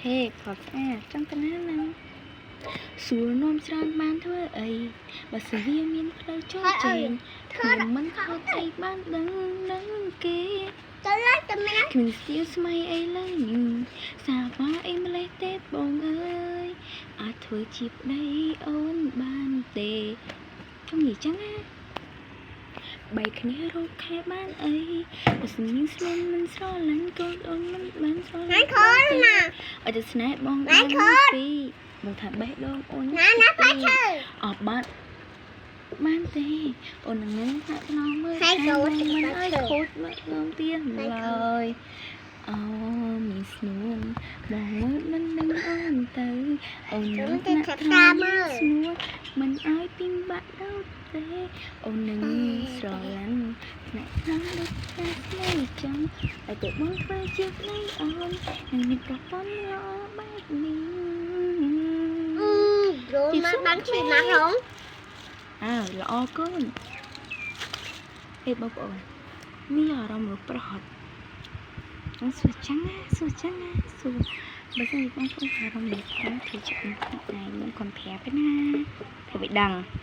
ហេផតស្អាតចង់ទៅណាហ្នឹងសួរនាំច្រើនបានធ្វើអីបើសិនវាមានផ្លូវចូលជែងខ្ញុំមិនខត់អីបានដឹងនឹងគេ ទៅឡើយទៅមាន គ្មានស្ទៀវស្មៃអីលើនេះសាវ៉ាអីម្លេះទេបងអើយអាចធ្វើជាប្តីអូនបានទេចង់និយាយចឹងណាបែកគ្នារកខែបានអីបើសិនយើងស្មានមិនស្រឡាញ់កូនអូនមិនបានស្រឡា ណា ញ់ ខូនណា ឲ្យតែស្នេហ៍បង ណា បាន ខូន ពីបងថាបេះដូងអូន ណាណាផាឈើ អត់បានបានទេអូននឹងហាក់ថ្នមមើល ហើយ ថែ កូន មិនឲ្យ ទៅ ខូចមកដងទៀតឡើយអូមានស្នួនបងមើលមិននឹងអូនទៅអូននឹង ទៅ ថ្នាក់ ថា ថ្នម មើល ស្នួនមិនឲ្យពីបាក់ដោតទេអូននឹងស្រឡាញ់ថ្នាក់ថ្នមដូចតែស្នេហ៍ចឹងឲ្យតែបងធ្វើជាប្តីអូននឹងមានប្រពន្ធល្អបែបនេះ អឺប្រូមកបានឈីមកហង អើល្អកូនអេបងប្អូនមានអារម្មណ៍រប្រហត់អសួរចឹងណាសួរចឹងណាសួរបើសិនជាបងប្អូនអារម្មណ៍នេះខ្ញុំធ្វើជាខ្លួនឯងខ្ញុំកុំប្រាប់ទេណាប្រាប់ឲ្យដឹង។